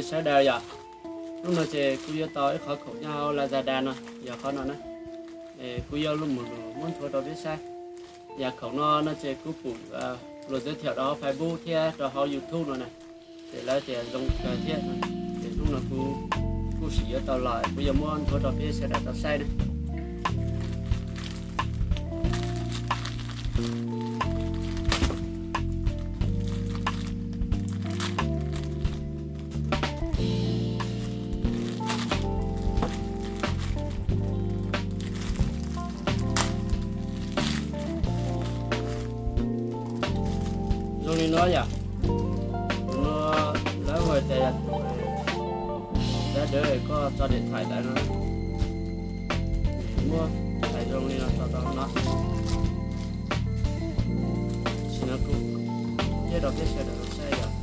Sawv daws yom, hnub no ces kuv yuav tau ib qhov khoom nyob hauv Lazada no, yog qhov no na. Kuv yuav muab nthuav rau peb saib. Yam khoom no no ces kuv pum luag teb thiam rau hauv Facebook thiab rau hauv YouTube no na, ces lawv tias zoo kawg thiab. Ces hnub no kuv kuj sim yuav tau los kuv yuav muab nthuav rau peb sawv daws tau saib na. Zoo li no yom, tus no lawv hu tias yog tus dab dawb koj tso điện thoại ntawd no, muab hais zoo li no tso rau no. Sim no kuv thiab rau peb sawv daws saib yom.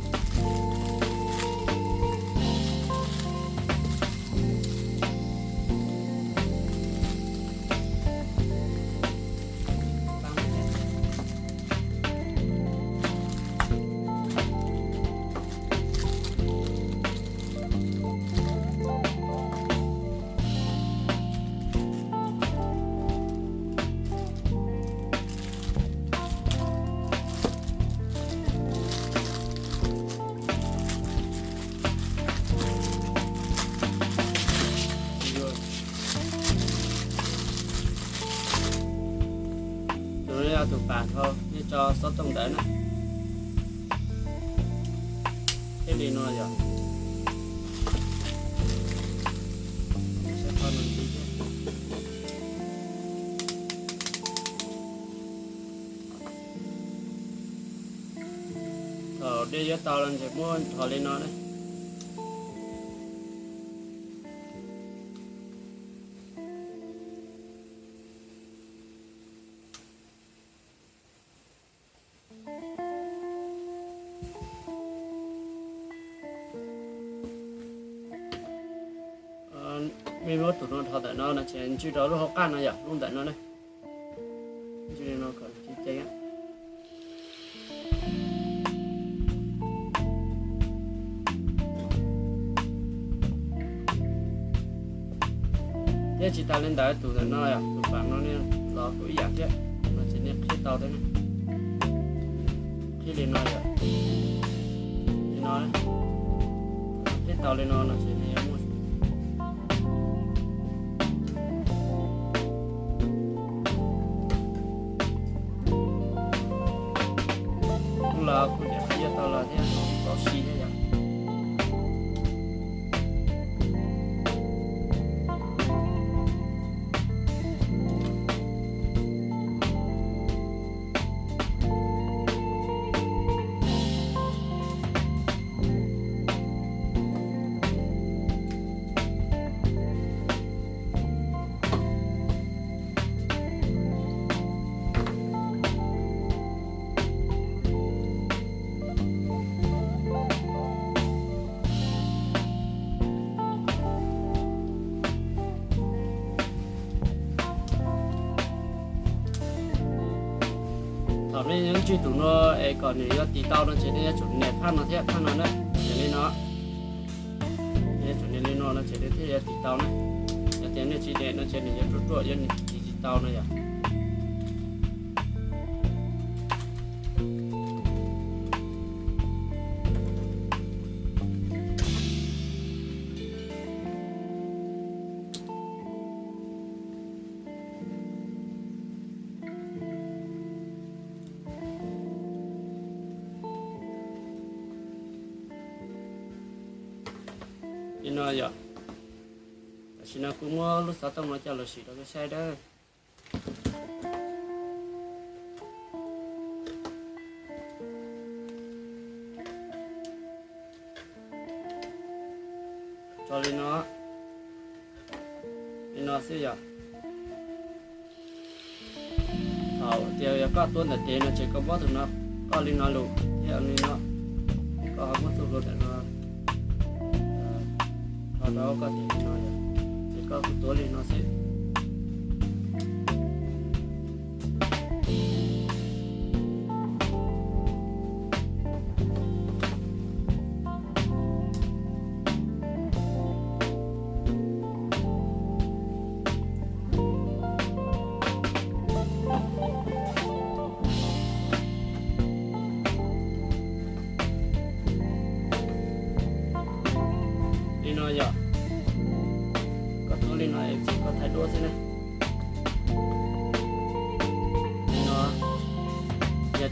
Tus no yog tus pam thaum nej tso xov tooj ntawd na. Thiaj li no yom. Thaum dej yuav tau los ces muab nrho li no na. Mej muab tus no nrho ntawm no no ces ntswj rau lub hauv qab no yom, lub ntawm no ne. Ntswj li no kom ceev ceev. Thiab tsis tas li ntawd tus ntawm no yom, tus pam no ne los kuj ib yam thiab, no ces nej qhib tau thiab ne. Qhib li no yom, li no, qhib tau li no no ces nej yuav muaj los kuj niam qhov yuav tau los thiab, tau si thiab yom. Thaum nej yuav ntswj tus no es kom nws yuav tis tau no ces nej yuav tsum nias phab no thiab phab no na, nias li no. Nej yuav tsum nias li no no ces nws thiaj yuav tis tau na. Yog tias nej tsis nias no ces nws yuav ruaj ruaj, yuav tis tsis tau no yom. Li no yom. Tam sim no kuv muab lub xov tooj no coj los sim rau peb saib dawb. Tso li no, li no xwb yom. Thaum tias yog koj tuav ntawm tes no ces koj muab tus no, koj li no lus thiab li no, koj ho muab txoj hlua ntawm no rho rau koj tes li no yom, ces koj kuj tuav li no xwb.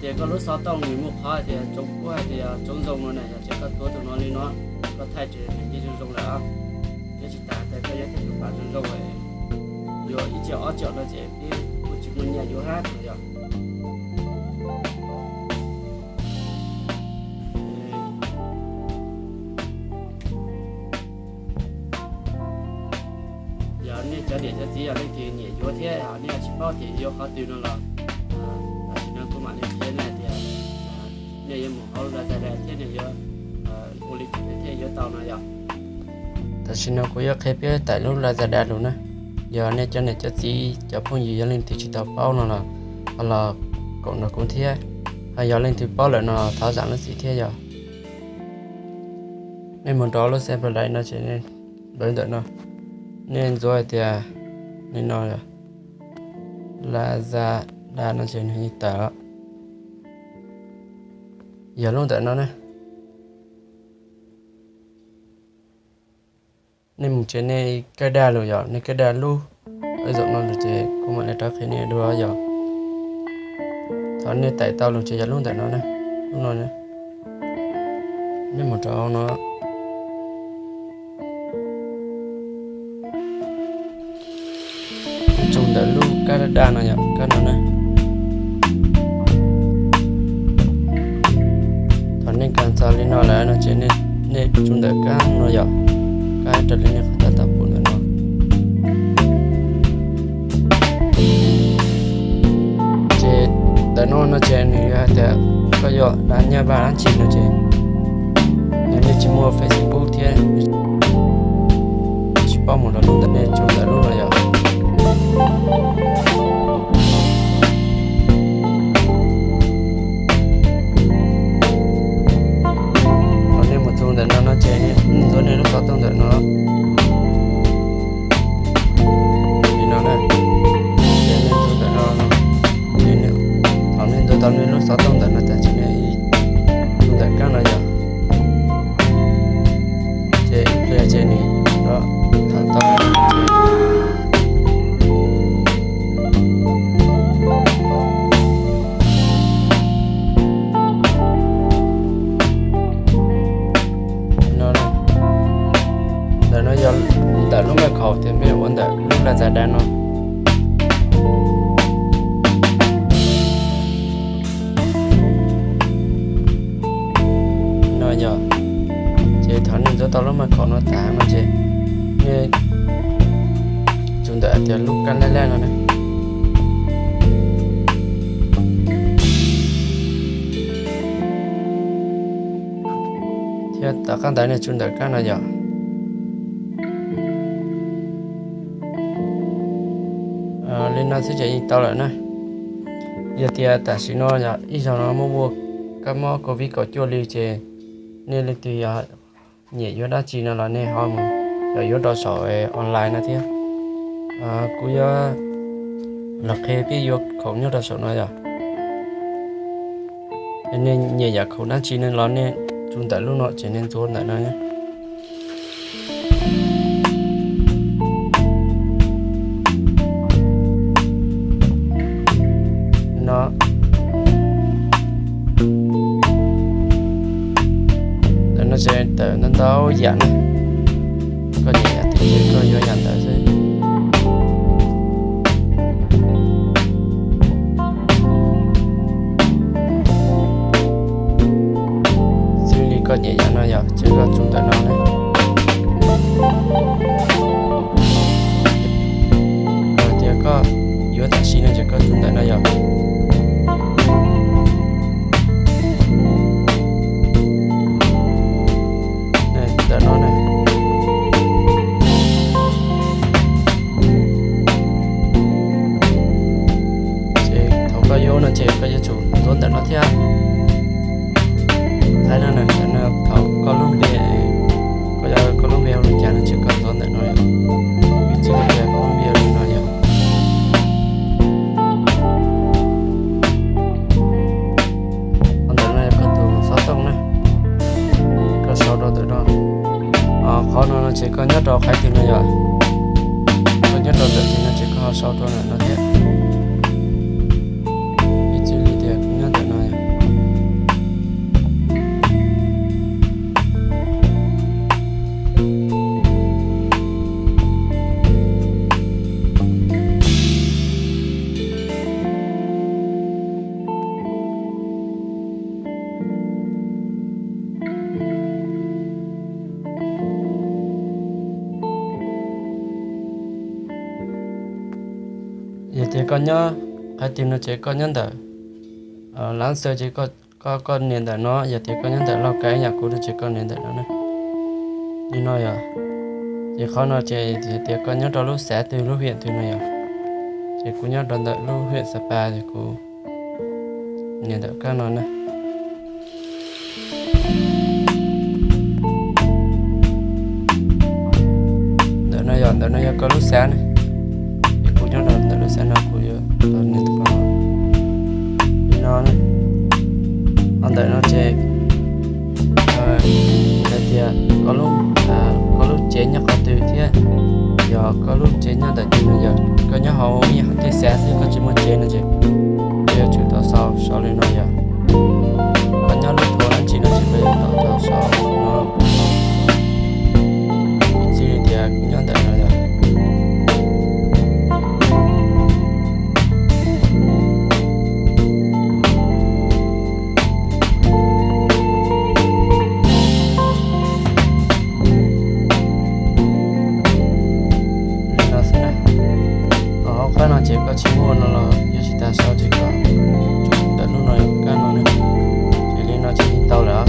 Ces koj lub xov tooj nws muaj qhov hais tias tsoo puab hais tias tsoo zoo no na, yog tias koj tuav tus no li no, koj thaij ces nws yeej zoo zoo lawm. Thiab tsis tas tias koj yuav thaij tus pam zoo zoo, yuav ib txhiab ob txhiab no ces peb kuj tsis muaj nyiaj yuav hab no yog. Yog nej cov niam cov txiv yog leej twg nyiam yuav thiab nej tsis paub tias yuav qhov twg no los, tam sim no kuv mam li qhia nej hais tias nej yuav mus hauv Lazada thiab nej yuav ua li cas thiaj yuav tau no yog. Tam sim no kuv yuav qhia peb tawm lub Lazada lus na. Yog nej cov niam cov txiv cov phooj ywg yog leej twg tsis tau paub no los ho los koom nrog kuv thiab, ho yog leej twg paub lawm no thov zam lub txim thiab yog. Nej mus rau lub xab plas lais no ces nej npawb ntawm no, nej ntxuav hais tias li no, Lazada no ces nws yeej tawm. Yog lub ntawm no ne. Nej mus ces nej kaj daj lus yom, nej kaj daj lub zaum no lus ces kuv mam li rov qhia nej dua yom. Thaum nej tawm tau lus ces yog lub ntawm no na, lub no. Nej mus rau no, tsoo ntawm lub kaj daj daj no yom, kaj no na. Thaum nej kag txog li no lawm no ces nej tsoo ntawm kaj no yom, kaj raws li nej qhov tab tom pum ntawm no. Ces ntawm no no ces nws hais tias koj yuav da nyaj vaj dab tsi no ces, yog nej tsis muaj Facebook thiab tsis paub mus rau lub ntawm, nej tsoo ntawm lub no yom. Thaum nej mus tsoo ntawm no no ces nej ntxuav nej lub xov tooj ntawm no li no na. Ces nej ntxuav ntawm no, thaum nej ntxuav tau nej lub xov tooj ntawm no tas ces nej ntawm kab no yom. Ces ib pliag ces nws tawm tau. Ntawm no yog ntawm lub maj khaum tias mej ua ntawm lub Lazada no. No yog, ces thaum nej ntxuav tau lub maj khaum no tas no ces nej tsoo ntawm tias lub kab laj laj no na. Thiab tom qab ntawd nej tsoo ntawm kab no yom. Li no xwb ces yeej tau lawm na. Yog tias tam sim no yog ib zaug no muaj muaj kab mob covid kaum cuaj li ces nej leej twg yog nyiam yuav dab tsi no los nej ho mus yuav rau saum online no thiab. Kuv yuav los qhia peb yuav khoom nyob rau saum no yom. Nej nyiam yam khoom dab tsi no los nej tsoo ntawm lub no ces nej ntxuav ntawm no. No, ntawm no ces tawm ntau ntau yam na, koj nyiam yam twg ces koj yuav yam ntawd xwb. Xws li koj nyiam yam no yog ces koj tsoo ntawm no na. Yog tias koj yuav tam sim no ces koj tsoo ntawm no yog. Ntawm no na. Ces thaum koj yuav no ces koj yuav tsum ntxuav ntawm no thiab. Thaum koj lub npe, koj yuav koj lub npe ua li cas no ces koj ntxuav ntawm no. Ib txwm tias koj lub npe ua li no yog. Ntawm no yog koj tus xov tooj na, koj sau rau ntawm no. Qhov no no ces koj nyob rau qhov twg no yog, koj nyob rau ntawm twg no ces koj ho sau rau ntawm no thiab. Ib txwm li tias koj nyob ntawm no yog. koj nyob qhov twg no ces koj nyob ntawm Lab Xaws ces koj, koj nias ntawm no, yog tias koj nyob ntawm Lauj Kav ib yam kuv no ces koj nias ntawm no na. Li no yog, ces qhov no ces hais tias koj nyob rau lub xav twg lub hiam twg no yog, ces kuv nyob rau ntawm lub hiam Xav Pas ces kuv nias ntawm kab no na. Ntawm no yog, ntawm no yog koj lub xav na. Ces kuv nyob rau ntawm lub xav no kuv yuav nias li no na. Ho ntawm no ces hais tias koj lub, koj lub tsev nyob qhov twg thiab yog koj lub tsev nyob ntawm twg no yog, koj nyob hauv ib yam tej xav xwb koj tsis muaj tsev no ces koj yuav tsum tau sau sau li no yog, koj nyob lub thua dab tsi no ces koj yuav tau tau sau no. Ib txwm tias nyob ntawm no yog, li no xwb na. Ho hauv qab no ces koj tsis muaj no los yuav tsis tas sau ces koj tsum ntawm lub no kab no na. Ces li no ces yeej tau lawm.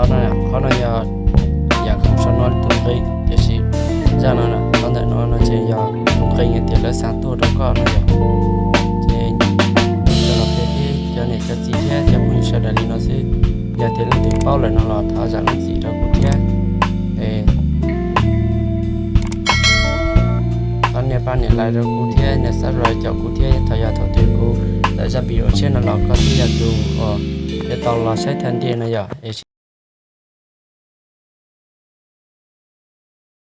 Qhov no, qhov no yog yam khoom sau no tus nqi, tiam sis zaj no, qhov ntawm no no ces yog tus nqi hais tias lawv xa tuaj rau koj no yog. Ces cov los qhia tib cov niam cov txiv thiab cov phooj ywg sawv daws li no xwb. Yog tias leej twg paub lawm no los thov zam lub txim rau kuv thiab. Es thov nias pab nias like rau kuv thiab nias subscribe caum kuv thiab, thaum yog thaum twg kuv tawm zaj video tshiab no los koj thiaj yog tus uas yuav tau los saib thaj ntej no yog.